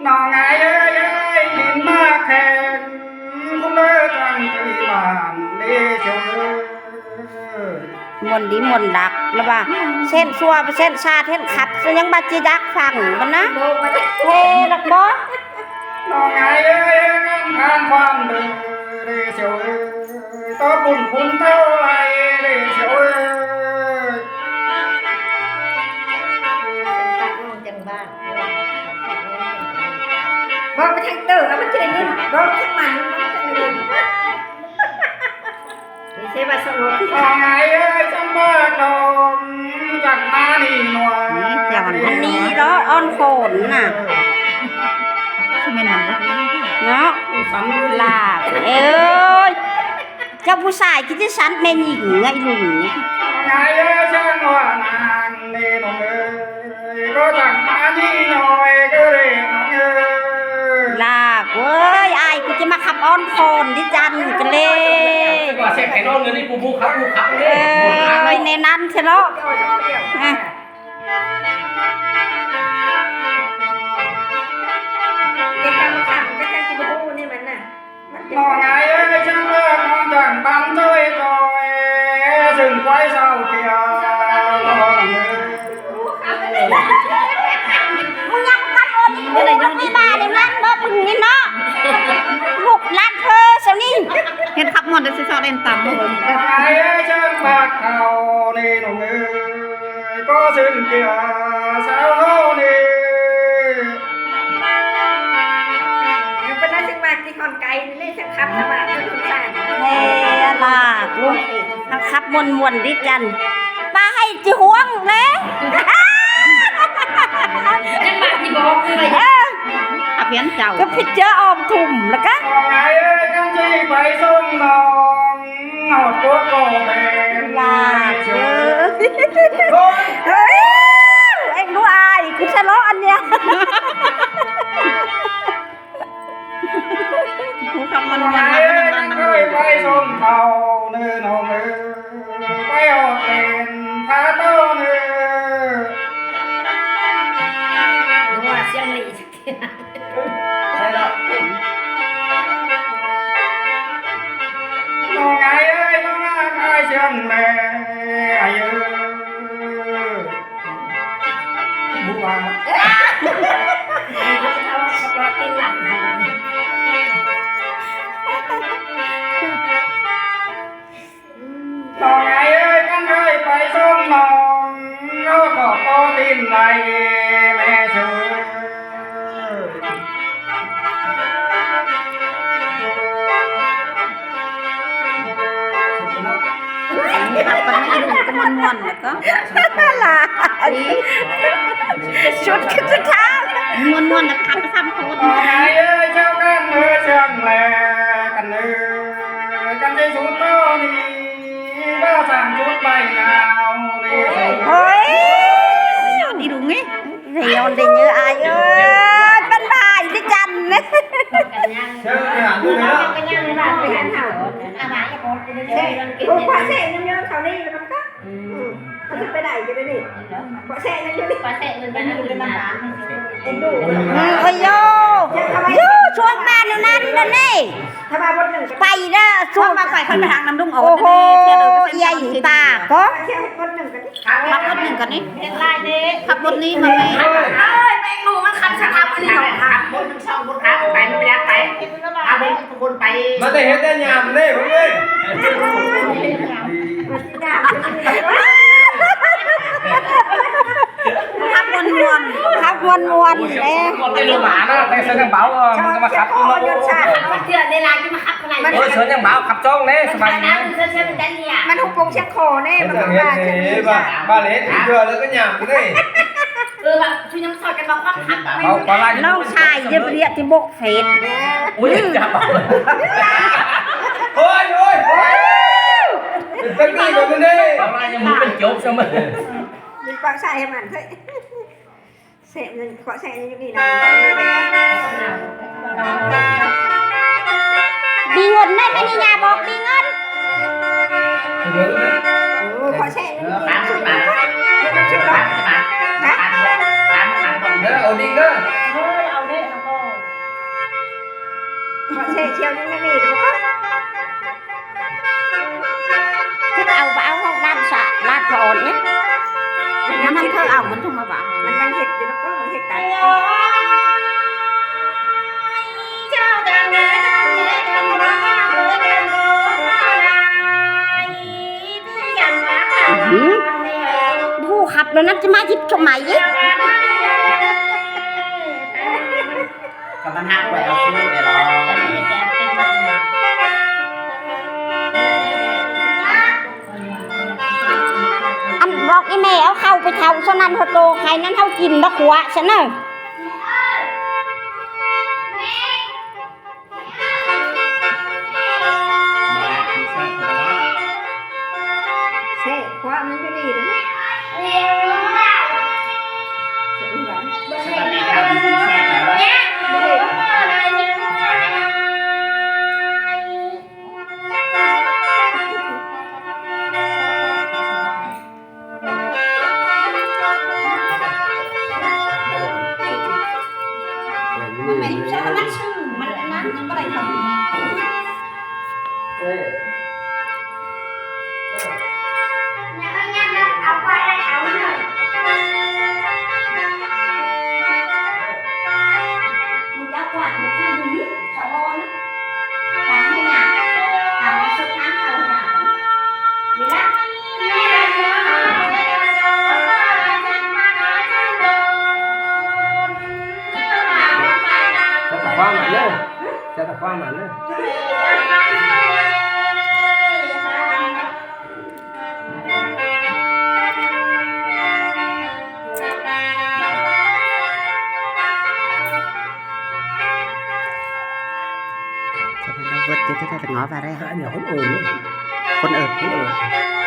ນ້ອງອ້າຍເອີຍ ກິນໝາກແຂງ ຄຸນເລີຈັ່ງທີ່ບ້ານເດໂຊ. ມ່ວນດີມ່ວນດັກລະວ່າ ເສັ້ນຊົ່ວເສັ້ນຊາດເຫັນຄັບ ຍັງບາດຈະຢາກຟັງມັນນະ ເຮລະບໍ. ນ້ອງອ້າຍເອີຍ ການຜ່ານຄວາມເດີເດໂຊເອີຍ ຕໍ່ບຸນຄຸນເທົ່າໃດເດໂຊເອີຍ. ເວົ້າໄປທາງເຕີ ມັນຈະໄດ້ຍິນ ເວົ້າທາງມັນ ມັນຈະໄດ້ຍິນ. ນີ້ໃຊ່ວ່າສະຫງົບ ນ້ອງອ້າຍເອີຍ ຈຳປາດອງ ຈັກມານີ້ໜ່ວຍ ນີ້ເຈົ້າ ອັນນີ້ເນາະ ອ່ອນໂຄນນະ ຊິແມ່ນນຳບໍ່ເນາະ ຫຼາກເອີຍ. ເຈົ້າຜູ້ຊາຍຄືຊິສັນແມ່ຍິງໄງລຸງ. ນ້ອງອ້າຍເອີຍ ຊ່າງວ່ານາງນີ້ນ້ອງເອີຍ ກໍຈັ່ງມານີ້ໜ່ອຍກໍເດ້ນ້ອງເອີຍ. ຫຼາກເອີຍ ອ້າຍ ກູຈະມາຂັບອ່ອນຄອນດິຈັນກະເລ ວ່າແຊກແຂນອ່ອນເງິນນີ້ປູປູຂັບປູຂັບເດ້ ເອີຍ ແນວນັ້ນຊະເນາະ ອະ. ເກັບຄຳວ່າຄຳກໍຈັ່ງຊິບໍ່ຮູ້ນີ້ມັນນະ. ນ້ອງອ້າຍເອີຍ ເຊິ່ງເລີກນ້ອງຈັງບັນເທີຍຕອຍ ເຊິ່ງຄວາຍເຊົາເກຍ ນ້ອງເອີຍ. ມຶງຍັງກັບໂອນີ້ ບໍ່ໄດ້ນອນ ບໍ່ໄດ້ມາໄດ້ວັນບໍ່ ມຶງນີ້ເນາະ ລູກຫຼານເພີຊະນີ້ ເຮັດຂັບມ່ວນແຕ່ຊິຊອກເຫຼັ້ນຕຳ. ນ້ອງອ້າຍເອີຍ ເຊິ່ງບາດເຂົ້ານີ້ນ້ອງເອີຍ ກໍເຊິ່ງເກຍສາວເຮົານີ້. ເອີ ເພິ່ນວ່າຊິມາກິນຄອນໄກ່ນີ້ ຊິຂັບສະບາຍເພິ່ນສົງສານ ແທ້ລະ ເຮົາຂັບມ່ວນໆ ດີຈັນ ປາໃຫ້ຈິຫວງເດ້ ຍັງມາທີ່ບໍ່ອອກເລີຍ ເອີ ອາພຽນເຈົ້າ ກໍພິດເຈີອອມທຸ່ມລະກະ ນ້ອງອ້າຍເອີຍ ກັນຊິໄປສົ່ງນ້ອງ ເອົາຕົວກໍແມ່ນ ຫຼານເອີຍ ເອີຍ ເອັງດູອ້າຍ ຄືຊະເລາະອັນເນຍ ຜູ້ຄຳມ່ວນໆ ເອີຍ ນຳກັນນຳ ເອີຍ ໄປສົ່ງເຂົາເນີນ້ອງເອີຍ ໄປອອກເປັນພາໂຕເນີ ວ່າສຽງຫຼີ ໃຊ່ແລ້ວ ນ້ອງອ້າຍເອີຍ ນ້ອງອ້າຍເຊື່ອງແມ່ອ້າຍເອີຍ ບໍ່ວ່າ ນ້ອງອ້າຍເອີຍ ຄັນເຄີຍໄປສົ່ງນ້ອງ ເຮົາກໍຂໍຕີນໄລ່ແມ່ເຊີຍ. ຄັບກັນມາອີ່ລຸງກໍມ່ວນໆ ແລ້ວກໍຫຼາຍ ຊຸດຄືສຸດທ້າຍ ມ່ວນໆ ແລ້ວຄັບໄປສາມຄົນ ເອີຍ ເຈົ້າກັນເອີຍ ເຊື່ອງແລກັນເອີຍ ກັນໄດ້ສຸດໂຕນີ້ ວ່າສ້າງຊຸດໄປຍາວນີ້ ໂອ້ຍ ຍອດອີ່ລຸງນີ້ ຍອດໄດ້ເຍີອາຍເອີຍ ເປັນຫຼາຍດິຈັນ ເຊີນໄປຫາເພິ່ນເນາະ ໂອ້ ພະແສງຍອມໆ ເຂົານີ້ ແລ້ວມັນກໍ ອືມ ເຂົາຊິໄປໄດ້ຢູ່ເດນີ້ ພະແສງຍັງຢູ່ນີ້ ພະແສງມັນເປັນຢູ່ເປັນລຳບາກ ເອັນດູ ອືມ ໂອ້ຍໂຢ ຢູ່ຊ່ວງບ້ານນັ້ນນັ້ນນີ້ ຖ້າວ່າບົດໜຶ່ງ ໄປເດີ ຊ່ວງ ມາໄປ ຂ້ອຍໄປຫານຳລຸງອອກ ໂອ້ໂຫ ເດນີ້ ເທື່ອເດີກໍເປັນ ເອີຍ ຕາກໍ ເຮັດບົດໜຶ່ງກັນ ຂັບລົດໜຶ່ງກ່ອນນີ້ ເຮັດຫຼາຍເດ້ ຂັບລົດນີ້ມາແມ່ ເອີຍ ແມ່ງໜູມັນຂັບສະຂັບອັນນີ້ເນາະ ຂັບລົດໜຶ່ງສອງຄົນຂັບໄປ ມັນບໍ່ຢາກໄປ ເອົາໄປທຸກຄົນໄປ ມັນໄດ້ເຮັດໄດ້ຍາມເດ້ເພິ່ນເອີຍ ຂັບມ່ວນໆ ຂັບມ່ວນໆເດ້ ໄດ້ລົງມານະ ແຕ່ເຊີນຍັງເບົາ ມັນກໍມາຂັບຢູ່ເນາະ ເທື່ອໃດຫຼາຍຈະມາຂັບ ໂອ້ຍ ເຊີນຍັງເບົາ ຂັບຈ້ອງແດ່ ສະບາຍດີ ມັນຫົກປົກຊຽງຄໍແດ່ ມັນກໍວ່າຈະມີ ບາດເຮັດເທື່ອແລ້ວກໍຍາມເດ້ ເອີ ວ່າຊຸຍັງສອນກັນວ່າຄວາມຄັກ ເວົ້າປາລາຍ ນ້ອງຊາຍເຢັບເລຍທີ່ບົກເຟດ ໂອ້ຍ ຈັບ ໂອ້ຍ ໂອ້ຍ ໂອ້ຍ ເປັນຈັ່ງນີ້ກໍເປັນເດ້ ປາລາຍຍັງບໍ່ເປັນຈົບຊະເໝີ ມີຄວາມຊາຍໃຫ້ມັນເຮີ້ຍ ແຊະເງິນ ເຄາະແຊະເງິນຢູ່ນີ້ນະ ເອີ ບໍ່ແຊ່ສ່ຽວຍັງມີຢູ່ບໍ່? ຄືເອົາ ບໍ່ເອົາຫ້ອງນ້ຳສະ ລາດພະອອນນີ້ ມັນ ມັນຄືເອົາ ມັນຕ້ອງມາວ່າ ມັນຍັງເຮັດຢູ່ ມັນກໍເຮັດຕາມ ຫື ບໍ່ຮູ້ຄັບແລ້ວນະ ຈະມາທິບຊົມໃໝອີກ. ກໍມັນຮັກໄວ້ເອົາຄືໄດ້ລະ. ອັນບອກອີ່ແມ່ເອົາເຂົ້າໄປເຖົ້າຊັ້ນນັ້ນ ເຮົາໂຕໄຂ່ນັ້ນເຮົາກິນດອກຫົວຊັ້ນເນີ. ແຊບ ຄວາມມັນຢູ່ນີ້ເດ້. ມັນ ມັນຊື່ ມັນອັນນັ້ນ ຍັງບໍ່ໄດ້ເຂົ້າ. ເບິດຢູ່ທີ່ໄດ້ສະຫງົບອະໄລ ອັນນີ້ຄົນອື່ນ ຄົນອື່ນ ຄົນອື່ນ.